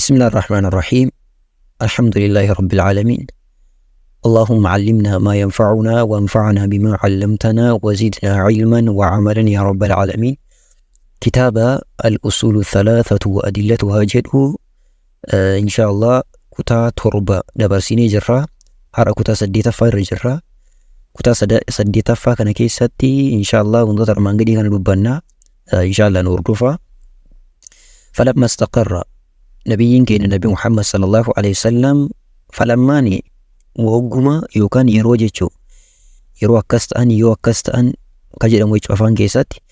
بسم الله الرحمن الرحيم. الحمد لله رب العالمين. اللهم علمنا ما ينفعنا وانفعنا بما علمتنا وزدنا علما وعملا يا رب العالمين. كتاب الأصول الثلاثة وأدلتها jedhu إن شاء الله kutaa 7 dabarsinee jirra. Har'a kutaa 8ffaa irra jirra. Kutaa 8ffaa kana keessatti إن شاء الله wantoota armaan gadii kana dubbanna. إن شاء الله nu hordofaa. فلما استقر, nabiyyiin keenya Nabi Muhammad صلى الله عليه وسلم, falammaani wogguma yookaan yeroo jechuu, yeroo akkas ta'an, yoo akkas ta'an ka jedhamu jechuu afaan keessatti.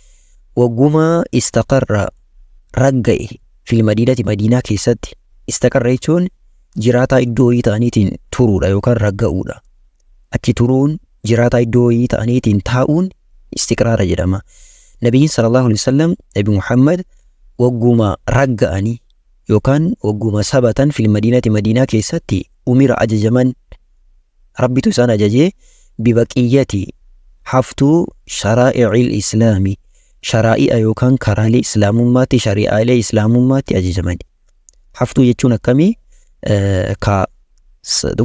Wagguma استقر ragga'e, في المدينة madiinaa keessatti. استقر jechuun jiraataa iddoo wayii ta'aniitiin turuudha yookaan ragga'uudha. Achi turuun, jiraataa iddoo wayii ta'aniitiin taa'uun istiqraara jedhama. Nabiyyiin صلى الله عليه وسلم, Nabi Muhammad, wagguma ragga'anii yookaan wagguma sabatan, في المدينة madiinaa keessatti, أمر ajajaman, Rabbitu isaan ajajee, ببقية haftuu, شرائع الإسلام sharaa'i'a yookaan karaalee islaamummaatti, shari'aalee islaamummaatti ajajaman. Haftuu jechuun akkamii? Ka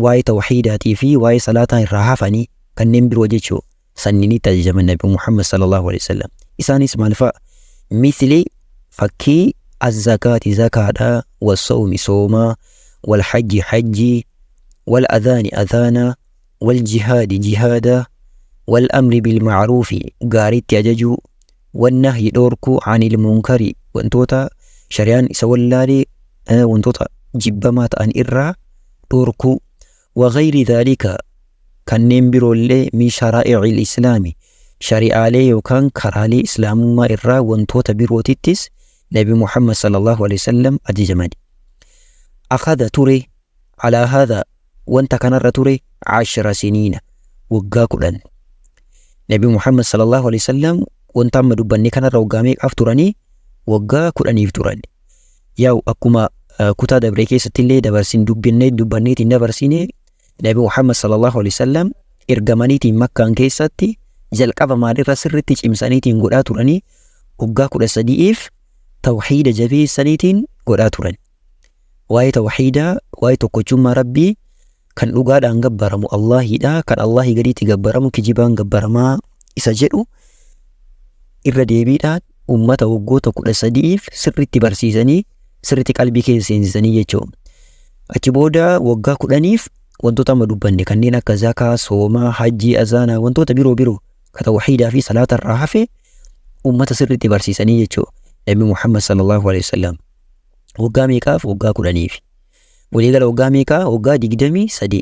waa'ee tawxiidaatii fi waa'ee salaataa irraa hafanii kanneen biroo jechuu, sanninitti ajajaman Nabi Muhammad صلى الله عليه وسلم. Isaanis maal fa'a? مثل fakkii, الزكاة zakaadha, والصوم soomaa, والحج hajjii, والأذان adhaanaa, والجهاد jihaadaa, والأمر بالمعروف gaariitti ajajuu, والنهي dhoorkuu, عن المنكر wantoota shari'aan isa wallaalee, wantoota jibbamaa ta'an irraa dhoorkuu, وغير ذلك kanneen biroollee, من شرائع الإسلام shari'aalee yookaan karaalee islaamummaa irraa wantoota birootittis Nabi Muhammad صلى الله عليه وسلم ajajaman. أخذ ture, على هذا wanta kanarra ture, 10 سنين waggaa 10. Nabi Muhammad صلى الله عليه وسلم wanta amma dubbanne kanarra waggaa meeqaaf turanii? Waggaa 10f turan. Yaa'u akkuma kutaa dabree keessatti illee dabarsin dubbannee dubbanneetiin dabarsine, Nabi Muhammad صلى الله عليه وسلم ergamaniitiin Makkaan keessatti jalqaba maalirra sirritti cimsaniitiin godhaa turanii? Waggaa 13f tawxiida jabeessaniitiin godhaa turan. Waa'ee tawxiidaa, waa'ee tokkochummaa Rabbii, kan dhugaadhaan gabbaramu Allaahidha, kan Allaahii gadiitti gabbaramu kijibaan gabbaramaa isa jedhu irra deebiidhaan ummata waggoota 13f sirritti barsiisanii, sirritti qalbii keessa seensisanii jechuudha. Achi booda waggaa 10f wantoota amma dubbanne kanneen akka zakaa, soomaa, hajjii, azaanaa, wantoota biroo biroo ka tawxiidaa fi salaata irraa hafe ummata sirritti barsiisanii jechuudha. Nabi Muhammad صلى الله عليه وسلم. Waggaa meeqaaf? Waggaa 10f. Waliigala waggaa meeqaa? Waggaa 23.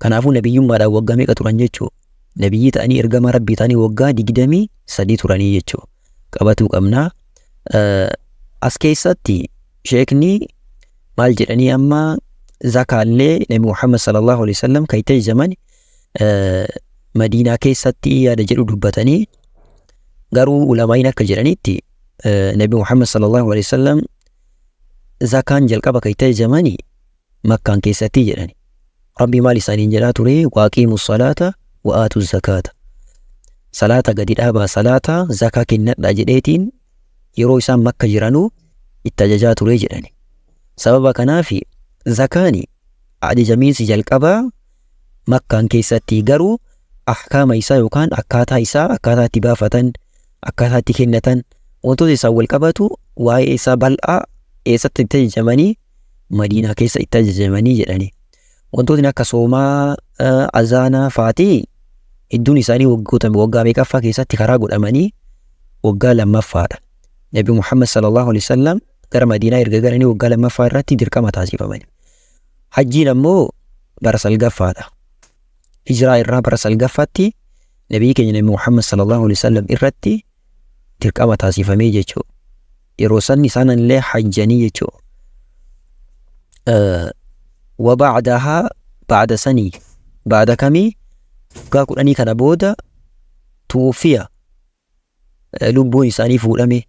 Kanaafuu nabiyyummaadhaan waggaa meeqa turan jechuudha? Nabiyyii ta'anii, ergamaa Rabbii ta'anii waggaa 23 turanii jechuudha. Qabatuu qabnaa. As keessatti sheekni maal jedhanii? Amma zakaallee Nabi Muhammad صلى الله عليه وسلم kan itti ajajaman Madiinaa keessatti yaada jedhu dubbatanii, garuu ulamaa'iin akka jedhanitti Nabi Muhammad صلى الله عليه وسلم zakaan jalqaba kan itti ajajamani Makkaan keessatti jedhani. Rabbi maal isaaniin jedhaa ture? وأقيموا الصلاة وآتوا الزكاة. Salaata gadi dhaabaa, salaata, zakaa kennadhaa jedheetiin yeroo isaan Makka jiranuu itti ajajaa ture jedhani. Sababa kanaaf zakaani ajajamiinsi jalqabaa Makkaan keessatti, garuu ahkaama isaa yookaan akkaataa isaa, akkaataa itti baafatan, akkaataa itti kennatan, wantoota isaan wal qabatu, waa'ee isaa bal'aa eessatti itti ajajamanii? Madiinaa keessa itti ajajamanii jedhani. Wantootni akka soomaa, azaanaa faatii hedduun isaanii waggoota waggaa meeqaffaa keessatti karaa godhamanii? Waggaa lammaffaadha. Nabi Muhammad صلى الله عليه وسلم gara Madiinaa erga galanii waggaa lammaffaa irratti dirqama taasifamani. Hajjiin ammoo bara salgaffaadha. Hijiraa irraa bara salgaffaatti Nabii keenya Nabi Muhammad صلى الله عليه وسلم irratti dirqama taasifamee jechuudha. Yeroo san isaan illee hajjanii jechuudha. وبعدها بعد sanii, بعد kamii? Waggaa 10 kana booda, توفي lubbuun isaanii fuudhame,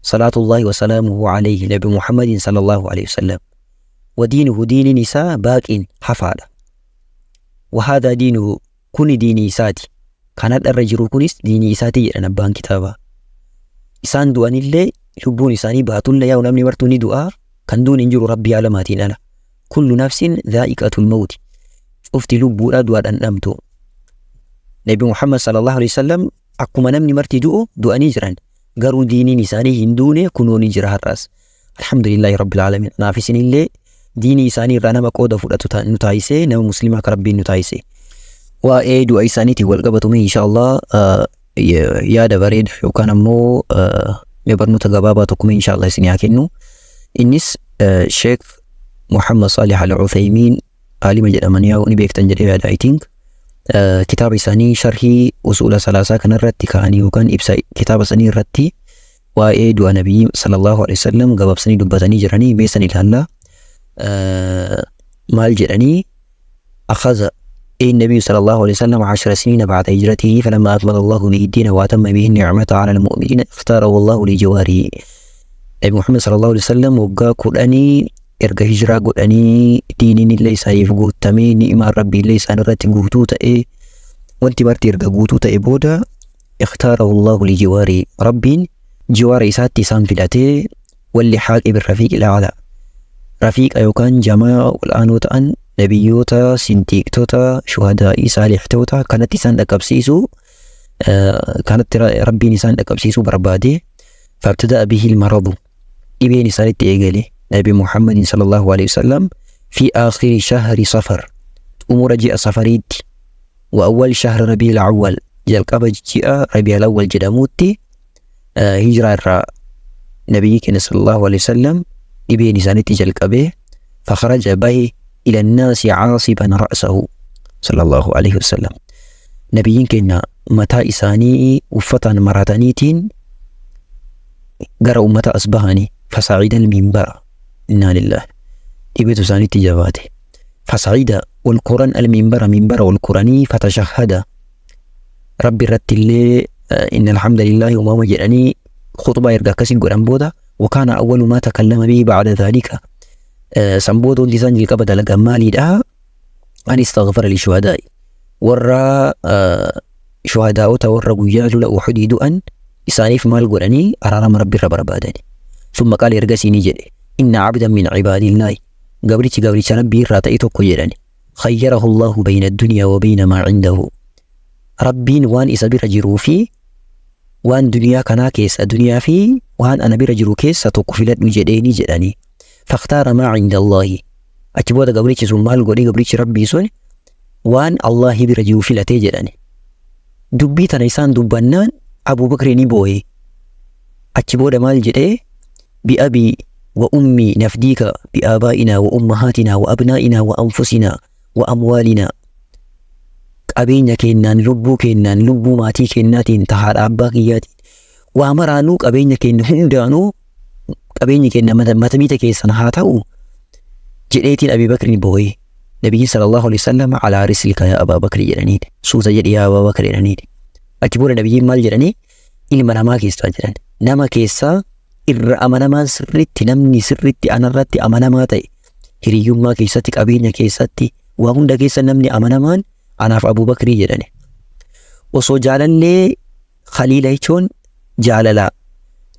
صلاة الله وسلامه عليه Nabi Muhammadin صلى الله عليه وسلم. ودينه diiniin isaa, باق hafaadha. وهذا دينه kuni diinii isaati. Kan hadha irra jiru kunis diinii isaati jedhan abbaan kitaabaa. Isaan du'anillee, lubbuun isaanii baatullee, yaa'u namni martuu ni du'aa. Kan duun hin jiru Rabbii alamaatiin ala. Kullu nafsin dhaa'iqatul mawti. Cufti lubbuudhaa du'a dhandhamtu. Nabi Muhammad sallallahu alaihi wasallam akkuma namni marti du'u du'anii jiran. Garuu diiniin isaanii hin duune, kunoo ni jira har'as. Alhamdulillahi rabbil aalamiin. Anaaf isinillee diinii isaanii irraa nama qooda fudhatu nu taasisee, nama muslimaa akka Rabbiin nu taasise. Waa'ee du'a isaaniitiin wal qabatu mee insha Allah yaada bareedu yookaan ammoo mee barnoota gabaabaa tokko mee insha Allah isin haa kennu. Innis Sheekh Muhammad Salih Al-Uthaymiin aalima jedhaman yaa ni beektan jedhee yaada, I think. Kitaaba isaanii sharhii usuula salaasaa kanarratti ka'anii yookaan ibsa kitaaba sanii irratti waa'ee du'a Nabiyyi sallallahu alaihi wasallam gabaabsanii dubbatanii jiranii, mee san ilaallaa. Maal jedhanii? أخذ النبي صلى الله عليه وسلم 10 سنين بعد هجرته، فلما أكمل الله به الدين وأتم به النعمة على المؤمنين اختاره الله لجواره. Nabi Muhammad sallallahu alaihi wasallam waggaa 10 erga hijiraa godhanii, diiniin illee isaaniif guutamee, ni'imaan Rabbii illee isaan irratti guutuu ta'ee, wanti marti erga guutuu ta'e booda, اختاره الله لجواره, Rabbiin jiwaara isaatti isaan filatee, واللحاق بالرفيق الأعلى, rafiiqa yookaan jamaa ol'aanoo ta'an, nabiyyoota, siddiiqtota, shuhadaa'ii, saalihtoota kanatti isaan dhaqqabsiisu, kanatti Rabbiin isaan dhaqqabsiisuu barbaade. فابتدأ به المرض, dhibeen isaanitti eegale Nabi Muhammadin sallallahu alaihi wasallam, في آخر شهر صفر, xumura ji'a Safariitti, وأول شهر ربيع الأول, jalqaba ji'a Rabiic al-Awwal jedhamutti, hijiraa irraa nabiyyi keenya sallallahu alaihi wasallam dhibeen isaanitti jalqabee. فخرج, bahe, إلى الناس عاصبا رأسه صلى الله عليه وسلم. Nabiyyiin keenya mataa isaanii uffataan marataniitiin gara ummata as bahanii. فصعد المنبر, إنا لله, dhibeetu isaanitti jabaate. فصعد, ol koran, المنبر, minbara ol koranii, فتشهد, Rabbi irratti illee إن الحمد لله uumama jedhanii khutbaa erga akkasii godhan booda, وكان أول ما تكلم به بعد ذلك, san booda wanti isaan jalqaba dalagan maaliidha? أن استغفر للشهداء, warra shuhadaa'ota, warra guyyaa lola Uxudii du'an isaaniif maal godhanii? Araarama Rabbi irra barbaadani. ثم قال, ergasii ni jedhe, إن عبدا من عباد الله, gabrichi gabricha Rabbii irraa ta'e tokko jedhani, خيره الله بين الدنيا وبين ما عنده, Rabbiin waan isa bira jiruu fi waan duniyaa kanaa keessa, duniyaa fi waan ana bira jiru keessa tokko filadhu jedheeni jedhanii. فاختار ما عند الله, achi booda gabrichi sun maal godhe? Gabrichi Rabbii sun waan Allahi bira jiru filatee jedhani. Dubbii tana isaan dubbannaan Abubakri ni booye. Achi booda maal jedhee? بأبي وأمي نفديك بآبائنا وأمهاتنا وأبنائنا وأنفسنا وأموالنا, qabeenya keenyaan, lubbuu keenyaan, lubbuu maatii keenyaatiin, ta haadha abbaa kiyyaatiin, waa maraanuu, qabeenya keenya hundaanuu, qabeenya keenya matamiita keessan haa ta'u jedheetiin Abii Bakri booye. Nabiyyi sallallahu alaihi wasallam على رسلك يا أبا بكر jedhaniin, suuta jedhi yaa Abaa Bakri jedhaniin. Achi booda nabiyyiin maal jedhanii? Ilma namaa keessaa jedhan, nama keessaa irra amanamaan sirritti, namni sirritti anarratti amanamaa ta'e, hiriyyummaa keessatti, qabeenya keessatti, waa hunda keessa namni amanamaan anaaf Abuu Bakrii jedhani. Osoo jaalallee khaliila jechuun jaalala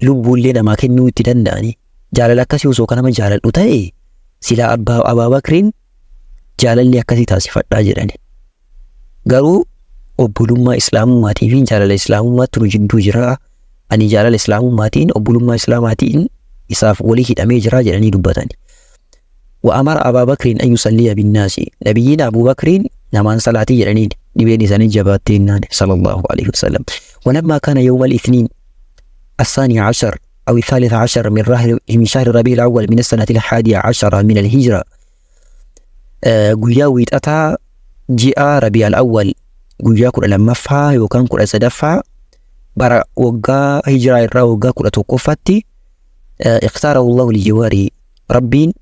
lubbuullee namaa kennuu itti danda'ani, jaalala akkasii osoo kan nama jaaladhu ta'e, silaa abbaa Abaa Bakriin jaalalli akkasii taasifadhaa jedhani. Garuu obbolummaa islaamummaatii fi jaalala islaamummaatti nu jidduu jira. Ani jaalala islaamummaatiin, obbolummaa islaamaatiin isaaf walii hidhamee jira jedhanii dubbatani. وأمر أبا بكر أن يصلي بالناس, nabiyyiin Abuu Bakriin namaan salaatii jedhaniin, dhibeen isaanii jabaatteennaan sallallahu alaihi wasallam. ولما كان يوم الاثنين الثاني عشر أو الثالث عشر من شهر ربيع الأول من السنة 11 من الهجرة, guyyaa wiixataa ji'a Rabiic al-Awwal, guyyaa 12ffaa yookaan 13ffaa bara waggaa hijiraa irraa waggaa 11ffaatti, اختاره الله لجواره, Rabbiin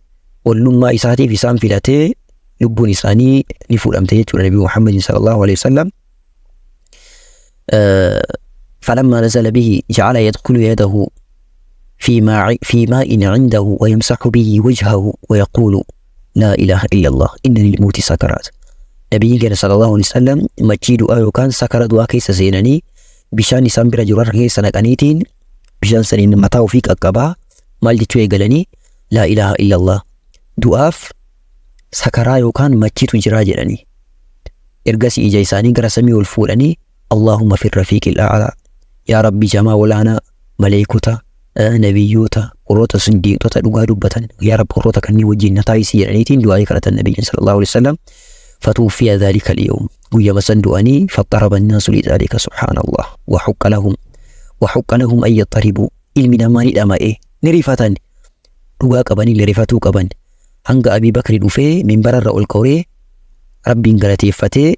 ollummaa isaatiif isaan filatee, lubbuun isaanii ni fuudhamte jechuudha Nabii Muhammad sallallahu alaihi wasallam. فلما نزل به جعل يدخل يده في ماء عنده ويمسح به وجهه ويقول لا إله إلا الله إن للموت سكرات. Nabiyyiin keenya sallallahu alaihi wasallam machii du'aa yookaan sakara du'aa keessa seenanii, bishaan isaan bira jiru harka keessa naqaniitiin bishaan saniin mataa ofii qaqqabaa maal jechuu eegalanii? Laa ilaaha illallah. Du'aaf sakaraa yookaan machiitu jiraa jedhanii. Ergasii ija isaanii gara samii ol fuudhanii Allaahumma fi rafiiqil a'laa. Yaa Rabbi jamaa olaanaa, maleekota, nabiyyoota, warroota siddiiqota dhugaa dubbatan, yaa Rabbi warroota kanneen wajjin na taasisi jedhaniitiin du'aa'ii kadhatan nabiyyiin sallallahu alaihi wasallam. Fatuwuffiya dhaalika al-yawm. Guyyama san du'anii faxxaraba annaasu lidhaalika subhaanallah. Wa huqqa lahum wa huqqa lahum an yaxxaribuu. Ilmi namaa ni dhama'e, ni rifatan. Dhugaa qabanillee rifatuu qaban. Hanga Abii Bakri dhufee minbararra ol koree Rabbiin galateeffatee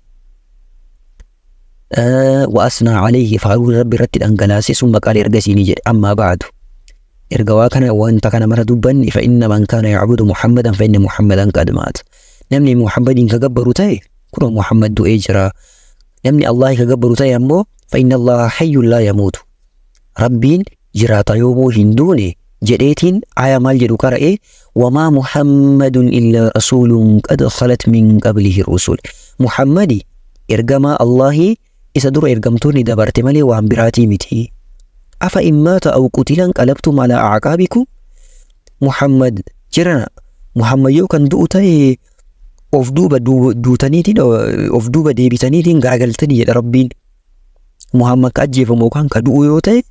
wa asnaa alayhi faaruu Rabbi irratti dhangalaase summa qaala ergasii ni jedhe ammaa ba'adu. Erga waa kana wanta kana mara dubbanne fa inna man kaana ya'budu Muhammadan fa inna Muhammadan qad maat. Namni Muhammadiin ka gabbaru ta'e kunoo Muhammad du'ee jira. Namni Allahi ka gabbaru ta'e ammoo fa inna Allaha hayyun laa yamuutu. Rabbiin jiraata yoomuu hin duune jedheetiin aayaa maal jedhu qara'e wamaa Muhammadun illaa rasuulun qad khalat min qablihi rusul. Muhammadi ergamaa Allahi isa dura ergamtoonni dabarte malee waan biraatii miti. Afa in maata aw qutila inqalabtum alaa a'qaabikum. Muhammad jirana Muhammad yoo kan du'u ta'e of duuba duutaniitiin of duuba deebitaniitiin garagaltanii jedha Rabbiin. Muhammad ka ajjeefamu yookaan ka du'u yoo ta'e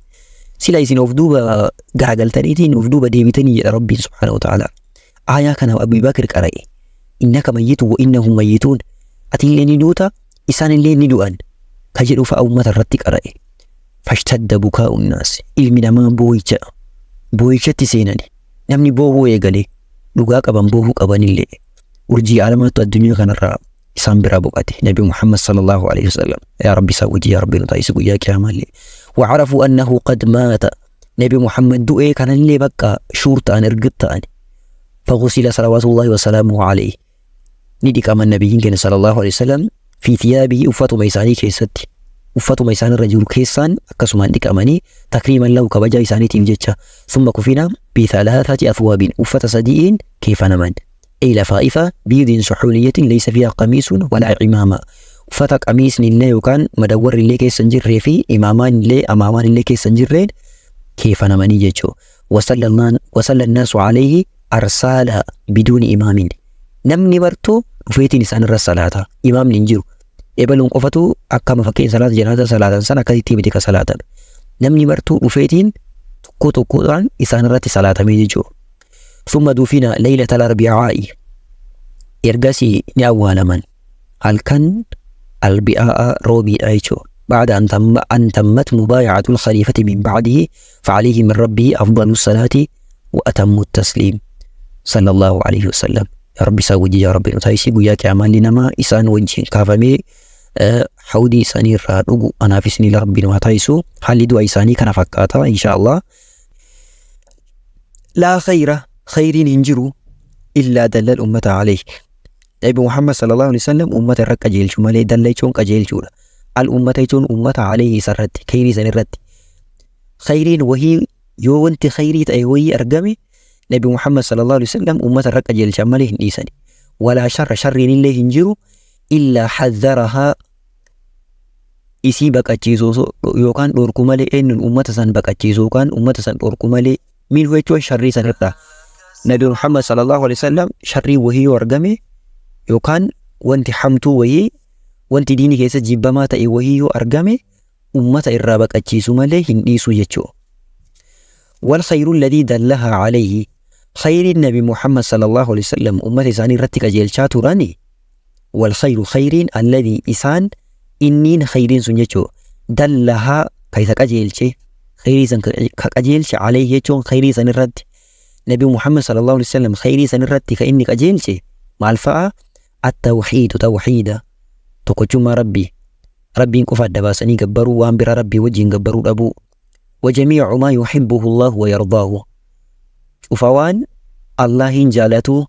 sila isin of duuba garagaltaniitiin of duuba deebitanii jedha Rabbiin subhaanahu wa ta'ala. Aayaa kana Abii Bakr qara'e. Innaka mayyitu wa innahum mayyituun. Ati illee ni duuta isaan illee ni du'an. Ka jedhu fa'a uummata irratti qara'e. Fashtadda bukaa'u naas. Ilmi namaa boo'icha. Boo'ichatti seenani. Namni boohuu eegale. Dhugaa qaban boohuu qabanillee. Urjii alamaattu addunyaa kanarraa isaan biraa boqate Nabi Muhammad sallallahu alaihi wasallam. Yaa Rabbi isaan wajji yaa Rabbi nu taasisi guyyaa qiyaamaallee. Wa'arafuu annahu qad maata. Nabi Muhammad du'ee kanallee bakka shuur ta'an ergit ta'an. Faghusila salawaatullahi wasalaamuhu alayhi. Ni dhiqaman nabiyyiin keenya sallallahu alaihi wasallam fi thiyaabihi uffatuma isaanii keessatti. Uffatuma isaan irra jiru keessaan akkasumaan dhiqamanii takriiman lahu kabajaa isaaniitiif jecha. Summa kufina bi thalathati athwaabin uffata sadi'iin keefanaman. Ay lafaa'ifa biidin suhuuliyyatin laysa fiihaa qamiisun walaa imaama. Uffata qamiisni illee yookaan madawwarri illee keessa hin jirree fi imaamaan illee amaamaan illee keessa hin jirreen keefanamanii jechuudha. Wasalla naasu alayhi arsaala biduuni imaamin. Namni martuu dhufeetiin isaan irra salaata. Imaamni hin jiru. Ebaluun qofatu akkama fakkeenya salaata janaazaa salaatan sana akkasitti miti ka salaatan. Namni martuu dhufeetiin tokko tokkodhaan isaan irratti salaatamee jechuudha. Summa dufina laylatal arbi'aa'i. Ergasii ni awwaalaman. Halkan arbi'aa'a roobiidha jechuudha. Ba'da an tammat mubaaya'atul khaliifati min ba'dihi fa'alayhi min rabbihi afdalu salaati wa atammu tasliim. Sallallahu alayhi wa sallam. Yaa Rabbi isaan wajjin yaa Rabbi nu taasisi guyyaa qiyaamaan nama isaan wajjin kaafamee hawdii isaanii irraa dhugu anaafis ni Rabbi nu haa taasisu. Haalli du'a isaanii kana fakkaata insha Allah. Laa khayra khayriin hin jiru illaa dallal ummata alayhi. Nabi Muhammad sallallahu alaihi wasallam ummata irra qajeelchu malee dalla jechuun qajeelchuudha. Al ummata jechuun ummata alayhi isarratti khayrii san irratti. Khayriin wahii yoo wanti khayrii ta'e wahii argame Nabi Muhammad sallallahu alaihi wasallam ummata irra qajeelchan malee hin dhiisani. Walaa sharra sharriin illee hin jiru illaa hazzarahaa isii baqachiisu yookaan dhorku malee eenyuun ummata san baqachiisu yookaan ummata san dhorku malee minhu jechuun sharrii san irraa. Nabi Muhammad sallallahu alaihi wasallam sharrii wahii yoo argame yookaan wanti hamtuu wahii wanti diinii keessa jibbamaa ta'e wahii yoo argame ummata irraa baqachiisu malee hin dhiisu jechuudha. Wal khayru alladhii dallahaa alayhi khayriin Nabi Muhammad sallallahu alaihi wasallam ummata isaanii irratti qajeelchaa turani wal khayru khayriin alladhii isaan inniin khayriin sun jechuu dallahaa ka isa qajeelche khayrii san ka qajeelche alayhi jechuun khayrii san irratti Nabi Muhammad sallallahu alaihi wasallam khayrii san irratti ka inni qajeelche maal fa'a at-tawhiidu tawhiida tokkochummaa Rabbii Rabbiin qofa adda baasanii gabbaruu waan biraa Rabbii wajjin gabbaruu dhabuu wa jamiicu maa yuhibbuhu Allahu wa yardaahu cufa waan Allahiin jaalatuu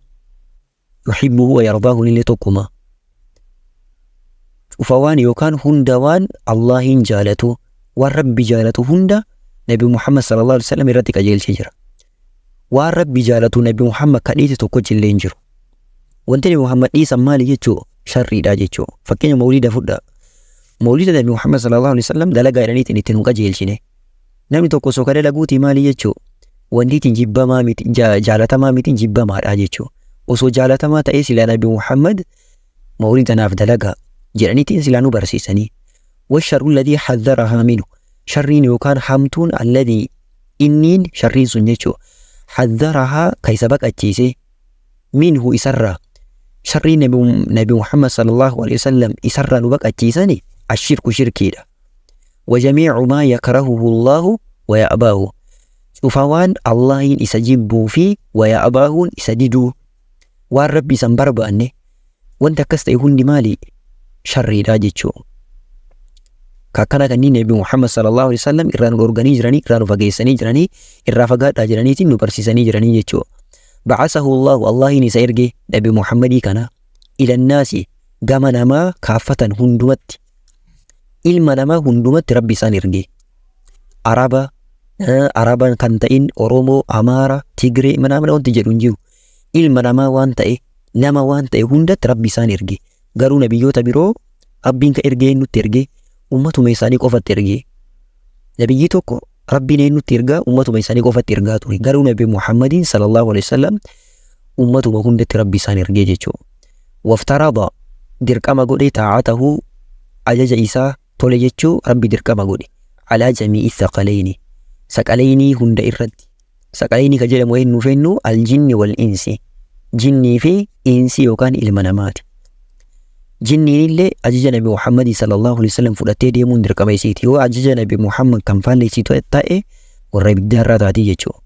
yuhibbuhu wa yardaahu illee tokkuma. Cufa waan yookaan hunda waan Allahiin jaalatu waan Rabbi jaalatu hunda Nabi Muhammad sallallahu alaihi wasallam irratti qajeelchee jira. Waan Rabbi jaalatu Nabi Muhammad ka dhiise tokko illee hin jiru. Wanti Nabi Muhammad dhiisan maali jechuu sharriidha jechuu. Fakkeenya mawlida fudha. Mawlida Nabi Muhammad sallallahu alaihi wasallam dalagaa jedhaniitiin itti nu qajeelchine. Namni tokko osoo ka dalaguutii maali jechuu? Wantiitiin jibbamaa miti, jaalatamaa miti, jibbamaadha jechuudha. Osoo jaalatamaa ta'ee silaa Nabi Muhammad mawlida naaf dalagaa jedhaniitiin silaa nu barsiisanii. Washarru alladhii haddarahaa minhu, sharriin yookaan hamtuun, alladhii inniin sharriin sun jechuudha. Haddarahaa ka isa baqachiise, minhu isarraa, sharriin Nabi Muhammad sallallahu alaihi wasallam isarraa nu baqachiisani ashirku shirkiidha. Wajamiicu maa yakrahuhu Allahu wa ya'baahu, cufa waan Allahiin isa jibbuu fi wa ya'baahuun isa diduu, waan Rabbi isa hin barbaanne, wanti akkas ta'e hundi maali? Sharriidha jechuu. Ka akkana kanneen Nabi Muhammad sallallahu alaihi wasallam irraa nu dhorganii jiranii, irraa nu fageessanii jiranii, irraa fagaadhaa jiraniitiin nu barsiisanii jiranii jechuu. Ba'asahu Allahu, Allahiin isa erge Nabi Muhammadii kana, ilannaasi gama namaa kaaffatan hundumatti, ilma namaa hundumatti Rabbi isaan erge. Araba, Araba kan ta'in, Oromoo, Amaara, Tigree, mana wanti jedhu hin jiru. Ilma namaa waan ta'e, nama waan ta'e hundatti Rabbi isaan erge. Garuu nabiyyoota biroo Rabbiin ka ergee nutti erge ummatuma isaanii qofatti erge. Nabiyyi tokko Rabbiin eenyutti ergaa? Ummatuma isaanii qofatti ergaa ture. Garuu Nabi Muhammadiin sallallahu alaihi wasallam ummatuma hundatti Rabbi isaan ergee jechuudha. Waftarada dirqama godhe, taa'atahu ajaja isaa tole jechuu Rabbi dirqama godhe. Alaa jamii'i thaqalayni, saqalaynii hunda irratti. Saqalaynii ka jedhamu eenyuuf eenyu? Aljinni wal insi. Jinnii fi insi yookaan ilma namaati. Jinniin illee ajaja Nabi Muhammadii sallallahu alaihi wasallam fudhattee deemuun dirqama isiiti. Yoo ajaja Nabi Muhammad kan faalleessitu ta'e warra ibiddaa irraa taatii jechuudha.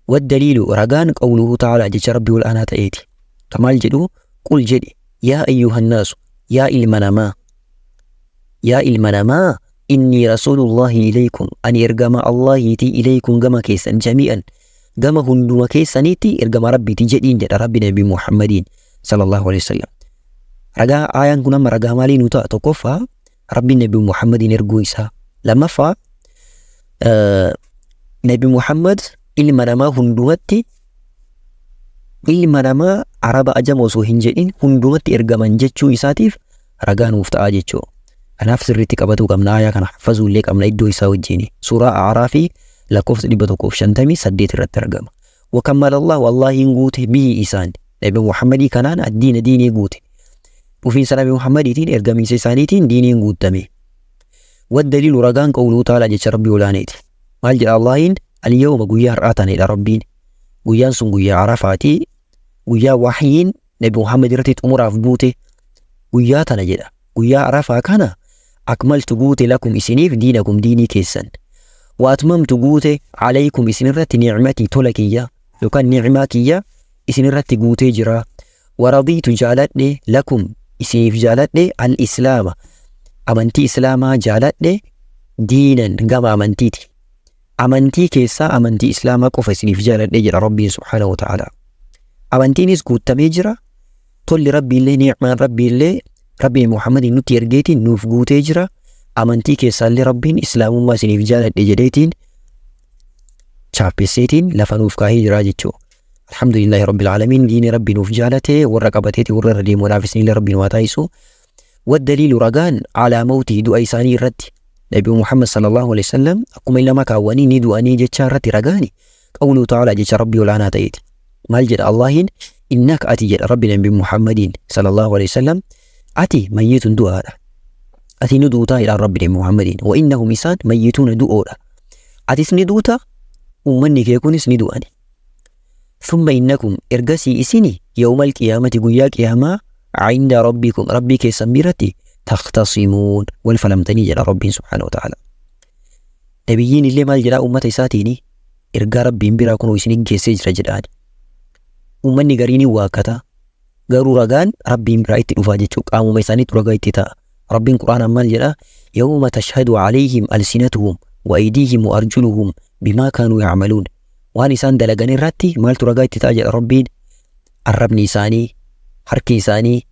Waddaliilu ragaan qawluhu ta'ala jecha Rabbi ol aanaa ta'eeti. Kamaal jedhu? Qul jedhi, yaa ayyuhannaasu, yaa ilma namaa, yaa ilma namaa, innii rasuulullahi ilaykum, ani ergama Allahiiti, ilaykum gama keessan, jami'an gama hunduma keessaniitti ergama Rabbiiti jedhiin jedha Rabbi Nabi Muhammadiin sallallahu alaihi wasallam. Ragaa aayaan kun amma ragaa maalii nu ta'a? Tokkoffaa, Rabbiin Nabi Muhammadiin erguu isaa. Lammaffaa, Nabi Muhammad ilma namaa hundumatti, ilma namaa Araba ajama osoo hin jedhin hundumatti ergaman jechuu isaatiif ragaa nuuf ta'a jechuudha. Kanaaf sirriitti qabatuu qabna, aayaa kana haffazuu illee qabna iddoo isaa wajjin. Suuraa A'raa fi lakkoofsa 158 irratti argama. Wakammala Allahu, Allahiin guute, bihi isaan Nabi Muhammadii kanaan, addiina diinii guute. Dhufiinsa Nabi Muhammadiitiin, ergamiinsa isaaniitiin diiniin guutame. Waddaliilu ragaan qawluu ta'ala jecha Rabbii olaaneeti. Maal jedha Allahiin? Al-yawma guyyaa har'aa tanedha Rabbiin. Guyyaan sun guyyaa Arafaati. Guyyaa wahyiin Nabi Muhammad irratti xumuraaf buute guyyaa tana jedha. Guyyaa Arafaa kana akmaltu guute, lakum isiniif, diinakum diinii keessan. Wa atmamtu guute, alaykum isinirratti, ni'matii tola kiyya yookaan ni'maa kiyya isinirratti guutee jira. Wa radiitu jaaladhe, lakum isiniif jaaladhe, al-islaama amantii islaamaa jaaladhe, diinan gama amantiiti. Amantii keessaa amantii islaamaa qofa isiniif jaaladhe jedha Rabbiin subhaanahu wa ta'ala. Amantiinis guutamee jira. Tolli Rabbiillee, ni'maan Rabbiillee Rabbiin Muhammadiin nutti ergeetiin nuuf guutee jira. Amantii keessaallee Rabbiin islaamummaa isiniif jaaladhe jedheetiin chaappesseetiin lafa nuuf kaahee jira jechuudha. Alhamdulillahi Rabbil Aalamiin, diinii Rabbi nuuf jaalate warra qabateeti warra irra deemuudhaaf isinillee Rabbi nu haa taasisu. Waddaliilu ragaan alaa mawtii du'a isaanii irratti, Nabi Muhammad sallallahu alaihi wasallam akkuma ilma kaawwanii ni du'anii jechaa irratti ragaani qawluu ta'ala jecha Rabbi olaanaa ta'eeti. Maal jedha Allahiin? Innaka ati jedha Rabbi Nabi Muhammadiin sallallahu alaihi wasallam, ati mayyitun du'aadha. Ati ni duutaa jedhaan Rabbi Nabi Muhammadiin. Wa innahum isaan mayyituuna du'oodha. Atis ni duuta, uummanni kee kunis ni du'ani. Thumma innakum ergasii isini, yawmal qiyaamati guyyaa qiyaamaa, inda rabbikum Rabbii keessan biratti, takhtasimuun wal falamtanii jedha Rabbiin subhaanahu wa ta'ala. Nabiyyiin illee maal jedhaa uummata isaatiini? Ergaa Rabbiin biraa kunoo isin geessee jira jedhaani. Uummanni gariin ni waakkata. Garuu ragaan Rabbiin biraa itti dhufaa jechuudha. Qaamuma isaaniitu ragaa itti ta'a. Rabbiin Qur'aanaan maal jedhaa? Yawma tashhadu alayhim alsinatuhum wa aydiihim wa arjuluhum bimaa kaanuu ya'maluun. Waan isaan dalagan irratti maaltu ragaa itti ta'a jedha Rabbiin? Arrabni isaanii, harki isaanii,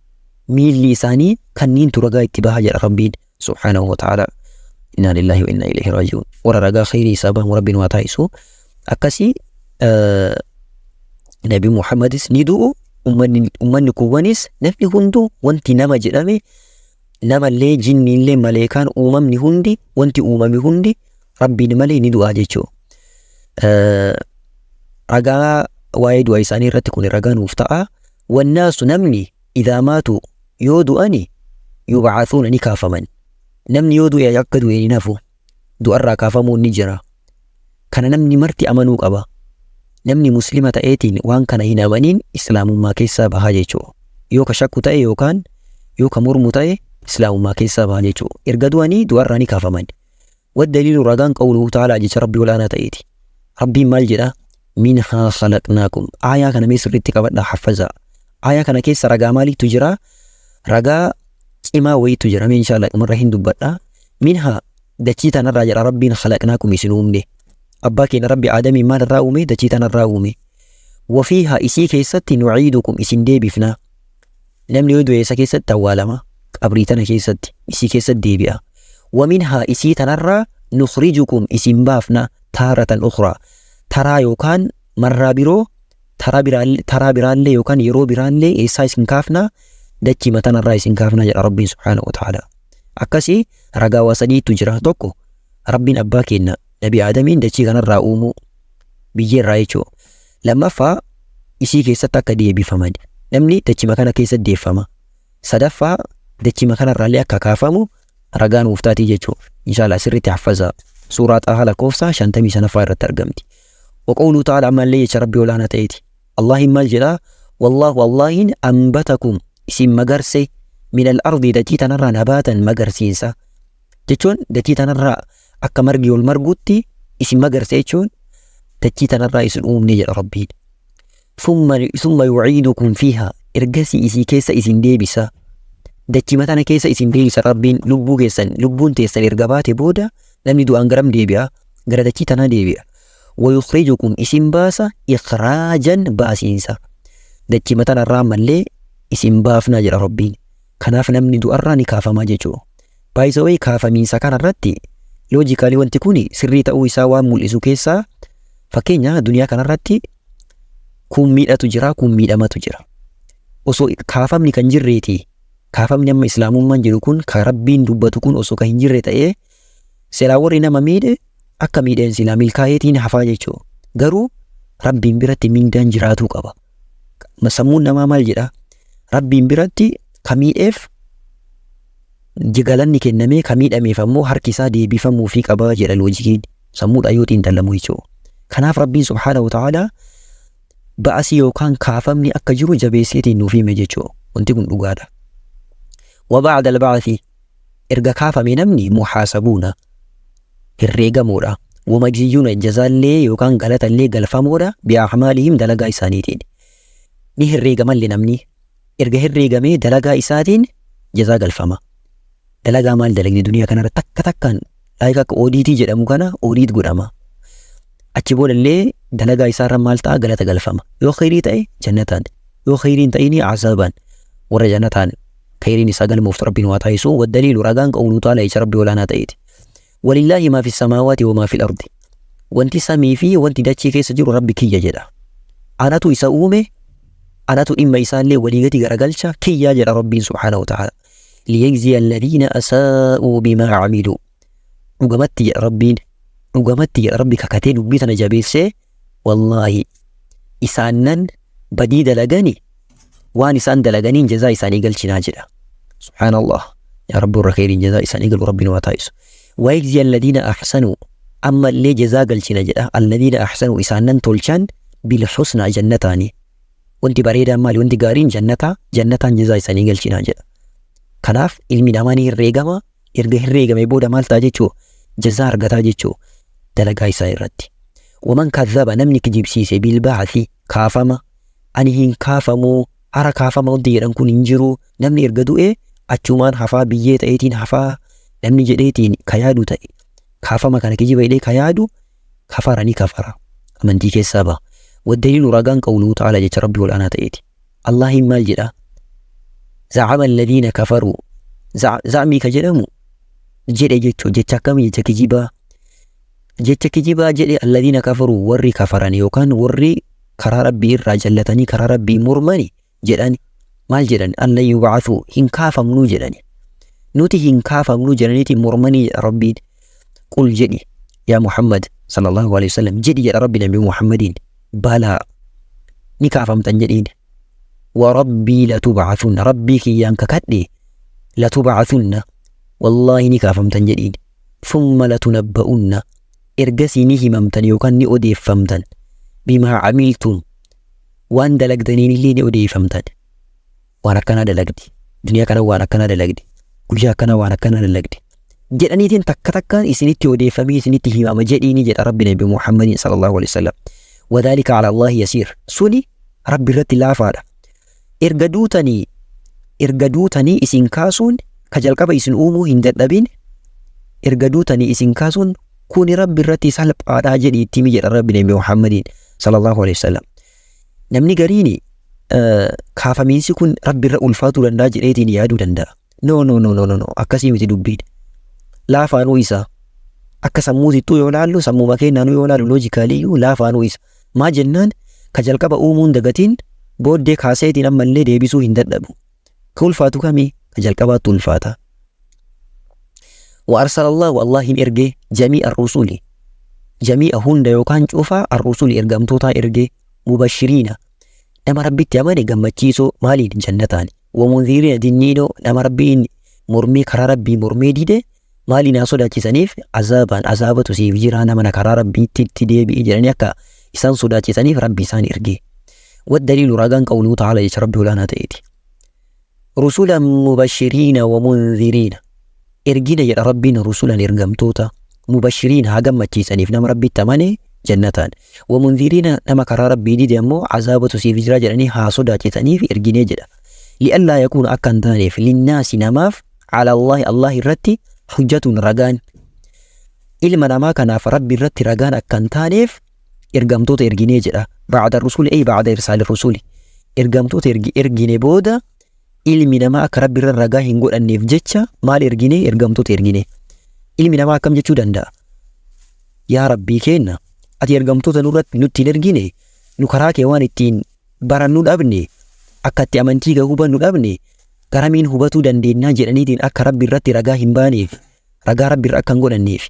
miilli isaanii kanniintu ragaa itti baha jedha Rabbiin subhaanahu wa ta'ala. Innaa lillahi wa innaa ilayhi raaji'uun. Warra ragaa khayrii isaa bahu Rabbiin waa taasisu. Akkasii Nabi Muhammadis ni du'u, ummanni kuwwanis, namni hunduu, wanti nama jedhame, namallee, jinniillee, maleekaan, uumamni hundi, wanti uumame hundi Rabbiin malee ni du'a jechuudha. Ragaa waa'ee du'a isaanii irratti kun ragaa nuuf ta'a. Wannaasu namni idhaa maatu yoo du'ani yub'athuuna ni kaafaman. Namni yoo du'e akka du'e hin hafu. Du'arraa kaafamuun ni jira. Kana namni marti amanuu qaba. Namni Muslima ta'eetiin waan kana hin amaniin Islaamummaa keessaa baha jechuudha. Yoo ka shakku ta'e yookaan yoo ka mormu ta'e Islaamummaa keessaa baha jechuudha. Erga du'anii du'arraa ni kaafaman. Waddaliilu ragaan qawluhu ta'aalaa jecha Rabbii olaanaa ta'eeti. Rabbiin maal jedha? Minhaa khalaqnaakum. Aayaa kana mee sirriitti qabadhaa haffazaa. Aayaa kana keessa ragaa maaliitu jira? Ragaa cimaa wayiitu jira. Mee inshallah dhumarra hin dubbadha. Minhaa dachii tanarraa jedha Rabbiin khalaqnaakum isin uumne. Abbaa keenya Rabbi Aadamiin maalirraa uume? Dachii tanarraa uume. Wafiihaa isii keessatti nuciidukum isin deebifna. Namni yoo du'e isa keessatti awwaalama. Qabrii tana keessatti isii keessatti deebi'a. Waminhaa isii tanarraa nukhrijukum isin baafna taaratan ukhraa. Taraa yookaan marraa biroo taraa biraallee yookaan yeroo biraallee eessaa isin kaafna? Dachii tanarraa isin kaafna jedha Rabbiin subhaanahu wa ta'ala. Akkasii ragaa waa sadiitu jira. Tokko Rabbiin abbaa keenya Nabi Aadamiin dachii kanarraa uumuu biyyeerraa jechuudha. Lammaffaa isii keessatti akka deebifaman. Namni dachima kana keessatti deeffama. Sadaffaa dachima kanarraallee akka kaafamu ragaa nuuf taatii jechuudha. Inshallah sirriitti haffazaa. Suuraa Xaahaa lakkoofsa 55ffaa irratti argamti. Waqawluu ta'ala ammallee jecha Rabbii olaanaa ta'eeti. Allahin maal jedhaa? Wallaahu Allahin anbatakum isin magarse minal ardi dachii tanarraa nabaatan magarsiinsa. Jechuun dachii tanarraa akka margi ol margutti isin magarse jechuun dachii tanarraa isin uumne jedha Rabbiin. Summa yuciidukum fiihaa ergasii isii keessa isin deebisa. Dachima tana keessa isin deebisa Rabbiin lubbuu keessan lubbuun teessan erga baate booda namni du'aan garam deebi'a? Gara dachii tanaa deebi'a. Wayukhrijukum isin baasa ikhraajan baasiinsa. Dachima tanarraa ammallee isin baafnaa jedha Rabbiin. Kanaaf namni du'arraa ni kaafamaa jechuudha. By the way kaafamiinsa kanarratti logically wanti kun sirrii ta'uu isaa waan mul'isu keessaa fakkeenya duniyaa kanarratti kun miidhatu jira kun miidhamatu jira. Osoo kaafamni kan jirreeti kaafamni amma islaamummaan jedhu kun kan Rabbiin dubbatu kun osoo kan hin jirre ta'ee silaa warri nama miidhe akka miidheen silaa milkaa'eetiin hafaa jechuudha. Garuu Rabbiin biratti mindaan jiraatuu qaba. Sammuun namaa maal jedha? Rabbiin biratti ka miidheef galanni kennamee ka miidhameef ammoo harki isaa deebifamuufii qaba jedha loojikiin. Sammuudhaan yoo xiinxallamu jechuudha. Kanaaf Rabbiin subhaanahu wa ta'aalaa ba'asii yookaan kaafamni akka jiru jabeesseetiin nuuf hime jechuudha. Wanti kun dhugaadha. Wa ba'da al-ba'thi erga kaafame namni muhaasabuuna herreegamoodha. Wamajziyyuuna jazaallee yookaan galatallee galfamoodha bi'a'maalihim dalagaa isaaniitiin. Ni herreegamallee namni erga herreegamee dalagaa isaatiin jazaa galfama. Dalagaa maal dalagni duniyaa kanarra takka takkaan like akka audit jedhamu kana audit godhama. Achi boodallee dalagaa isaarra maal ta'a galata galfama. Yoo khayrii ta'e jannataan, yoo khayrii hin ta'ini azaabaan warra jannataan khayriin isaa galmooftu Rabbiin waa taasisu. Waddaliilu ragaan qawluu ta'ala jecha Rabbii olaanaa ta'eeti. Walillaahi maa fi samaawaati wa maa fil ardi. Wanti samii fi wanti dachii keessa jiru Rabbi kiyya jedha. Anatu isa uume, anatu dhimma isaallee walii gadi garagalcha kiyyaa jedha Rabbiin subhaanahu wa ta'ala. Liyajziya alladhiina asaa'uu bimaa camiluu. Dhugamatti jedha Rabbiin, dhugamatti jedha Rabbi kakatee dubbii tana jabeessee wallaahi isaannan badii dalagani waan isaan dalaganiin jazaa isaanii galchinaa jedha. Subhaanallah. Yaa Rabbi warra khayriin jazaa isaanii galu Rabbiin waa taasisu. Wayajzi alladhiina ahsanuu ammallee jazaa galchina jedha. Alladhiina ahsanuu isaannan tolchan bil husnaa jannataani. Wanti bareedaan maali? Wanti gaariin jannataa jannataan jazaa isaanii galchinaa jedha. Kanaaf ilmi namaa ni herreegama. Erga herreegame booda maal ta'a jechuu? Jazaa argataa jechuu dalagaa isaa irratti. Waman kadhaba namni kijibsiise bilba'athi kaafama ani hin kaafamuu hara kaafama wanti jedhan kun hin jiru namni erga du'e achumaan hafaa biyyee ta'eetiin hafaa namni jedheetiin ka yaadu ta'e kaafama kana kijiba jedhee ka yaadu kafara ni kafara amantii keessaa baha. Waddaliilu ragaan qawluu ta'ala jecha Rabbii ol'aanaa ta'eeti. Allahin maal jedha? Za'ama alladhiina kafaruu. Za'mii ka jedhamu jedhe jechuu jecha akkamii jecha kijibaa. Jecha kijibaa jedhe alladhiina kafaruu warri kafaran yookaan warri karaa Rabbii irraa jallatanii karaa Rabbii mormani jedhan maal jedhan allan yub'athuu hin kaafamnuu jedhani. Nuti hin kaafamnuu jedhaniiti mormanii jedha Rabbiin. Qul jedhi yaa Muhammad sallallahu alaihi wasallam jedhi jedha Rabbi Nabi Muhammadiin. Balaa ni kaafamtan jedhiin. Wa rabbii latub'athunna, rabbii kiyyaan kakadhe, latub'athunna, wallaahi ni kaafamtan jedhiin. Thumma latunabba'unna, ergasii ni himamtan yookaan ni odeeffamtan, bimaa camiltum, waan dalagdaniin illee ni odeeffamtan. Waan akkanaa dalagdi duniyaa kana, waan akkanaa dalagdi guyyaa akkanaa, waan akkanaa dalagdi jedhaniitiin takka takkaan isinitti odeeffamee isinitti himama jedhiini jedha rabbi nabi Muhammadin sallallahu alaihi wasallam. Wadhalika ala Allahi yasiir, suni rabbi irratti laafaadha. Erga duutanii isin kaasuun, ka jalqaba isin uumuu hin dadhabin, erga duutanii isin kaasuun kuni rabbi irratti salphaadha jedhi itti himi jedha rabbi nabi Muhammadin sallallahu alaihi wasallam. Namni gariini kaafamiinsi kun rabbi irra ulfaatuu danda'a jedheetiin yaaduu danda'a. No, no, no, no, no, no, akkasii miti dubbiin. Laafaanuu isa. Akka sammuutittuu yoo laallu, sammuma keenyaanuu yoo laallu, logically laafaanuu isa. Maa jennaan, ka jalqaba uumuun dagatiin booddee kaaseetiin ammallee deebisuu hin dadhabu. Ka ulfaatu kamii? Ka jalqabaattu ulfaata. وأرسل الله, الله erge, جميع الرسل, جميع hunda yookaan cufa, الرسل ergamtoota erge, مبشرين, nama rabbitti amane gammachiisoo. Maaliin? Jannataan. ومنذرين, dinniinoo, nama rabbiin mormee, karaa rabbii mormee dide maaliin haa sodaachisaniif? Azaabaan, azaabatu siif jira, nama karaa rabbiitti itti deebi'e jedhanii akka isaan sodaachisaniif rabbi isaan erge. والدليل ragaan, قوله تعالى, jecha rabbi olaanaa ta'eeti. رسلا مبشرين ومنذرين, ergina jedha rabbiin, رسلا ergamtoota, مبشرين haa gammachiisaniif nama rabbitti amane jannataan, ومنذرين nama karaa rabbii dide ammoo azaabatu siif jira jedhanii haa sodaachisaniif erginee jedha. لئلا يكون akka hin taaneef, للناس namaaf, على الله Allah irratti, حجة ragaan, ilma namaa kanaaf rabbi irratti ragaan akka hin taaneef ergamtoota erginee jedha. بعد الرسل أي بعد إرسال الرسل, ergamtoota ergine booda ilmi namaa akka rabbi irra ragaa hin godhanneef jecha maal ergine? Ergamtoota ergine. Ilmi namaa akkam jechuu danda'a? Yaa rabbii kenna, ati ergamtoota nurratti nutti hin ergine, nu karaa kee waan ittiin barannu dhabne, akka itti amantii gahuu hubannu dhabne, garamiin hubatuu dandeenyaa jedhaniitiin akka rabbi irratti ragaa hin baaneef, ragaa rabbi irra akka hin godhanneef.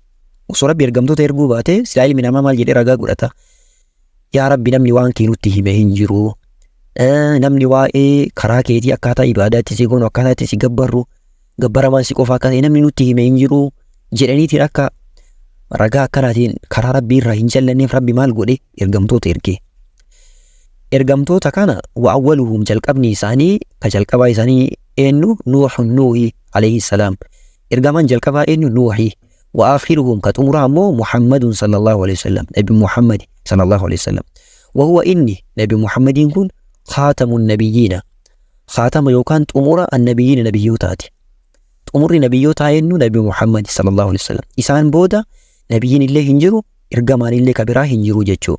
Osoo rabbi ergamtoota erguu baate, silaa ilmi namaa maal jedhee ragaa godhata? Yaa rabbi, namni waan kee nutti hime hin jiru, namni waa'ee karaa keetii, akkaataa ibaadaatti si goonu, akkaataa itti si gabbarru, gabbaramaan si qofa akka ta'e namni nutti hime hin jiru jedhaniitiin akka ragaa akkanaatiin karaa rabbii irraa hin jallanneef rabbi maal godhe? Ergamtoota erge. Ergamtoota kana وأولهم jalqabni isaanii, ka jalqabaa isaanii eenyu? نوح nuuhi عليه السلام. Ergamaan jalqabaa eenyu? Nuuhi. وآخرهم ka xumuraa ammoo محمد صلى الله عليه وسلم, nabi Muhammad صلى الله عليه وسلم. وهو inni nabi Muhammadiin kun خاتم النبيين, خاتم yookaan xumura, النبيين nabiyyootaati. Xumurri nabiyyootaa eenyu? Nabi Muhammad صلى الله عليه وسلم. Isaan booda nabiyyiin illee hin jiru, ergamaan illee ka biraa hin jiru jechuu.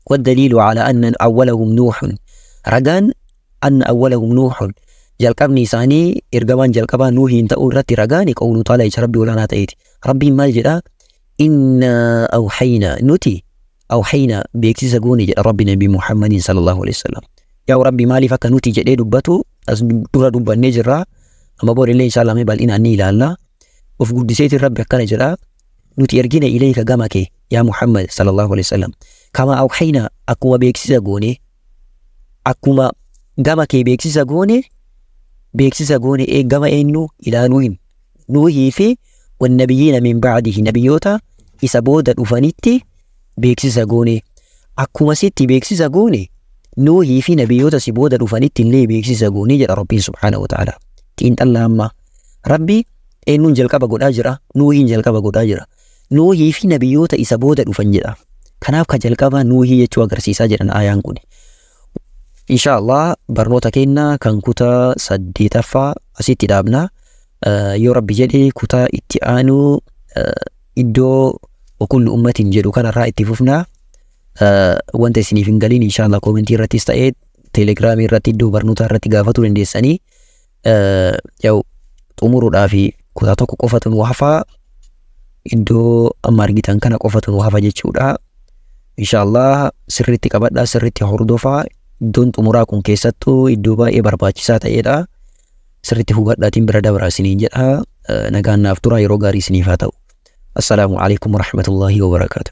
والدليل على أن أولهم نوح, ragaan أن أولهم نوح, jalqabni isaanii ergamaan jalqabaa nuuhiin ta'uu irratti ragaani, قوله تعالى jecha rabbii olaanaa ta'eeti. Rabbiin maal jedhaa? إنا أوحينا, nuti, أوحينا beeksisa goone jedha rabbi nabi Muhammadin صلى الله عليه وسلم. Yaa rabbi maaliif akka nuti jedhee dubbatu as dura dubbannee jirra. Amma booda illee inshallah mee bal'inaan ni ilaalla. Of guddiseetiin rabbi akkana jedha. Nuti ergina, إليك gama kee yaa Muhammad صلى الله عليه وسلم. كما أوحينا akkuma beeksisa goone, akkuma gama kee beeksisa goone, beeksisa goone gama eenyu? إلى نوح nuuhii fi والنبيين من بعده nabiyyoota isa booda dhufanitti beeksisa goone. Akkuma sitti beeksisa goone, nuuhii fi nabiyyoota si booda dhufanitti illee beeksisa goone jedha rabbiin سبحانه وتعالى. Xiinxallaa, amma rabbi eenyuun jalqaba godhaa jira? Nuuhiin jalqaba godhaa jira. Nuuhii fi nabiyyoota isa booda dhufan jedha. Kanaaf ka jalqaba nuuhii jechuu agarsiisaa jedhan ayaan kun. Insha Allah barnoota keenya kan kutaa saddeetaffaa asitti dhaabna. Yoo rabbi jedhe kutaa itti aanu iddoo وكل أمة jedhu kanarraa itti fufna. Wanta isiniif hin galiin insha Allah koomentii irrattis ta'ee teelegiraamii irratti iddoo barnootaa irratti gaafatuu dandeessanii. Yaa'u xumuruudhaaf kutaa tokko qofatu nu hafaa, iddoo amma argitan kana qofatu nu hafa jechuudha. Insha Allah sirriitti qabadhaa, sirriitti hordofaa. Iddoon xumuraa kun keessattuu iddoo baay'ee barbaachisaa ta'edha. Sirriitti hubadhaatiin bira dabraa isiniin jedha. Nagaan naaf tura, yeroo gaarii isiniif haa ta'u. السلام عليكم ورحمة الله وبركاته.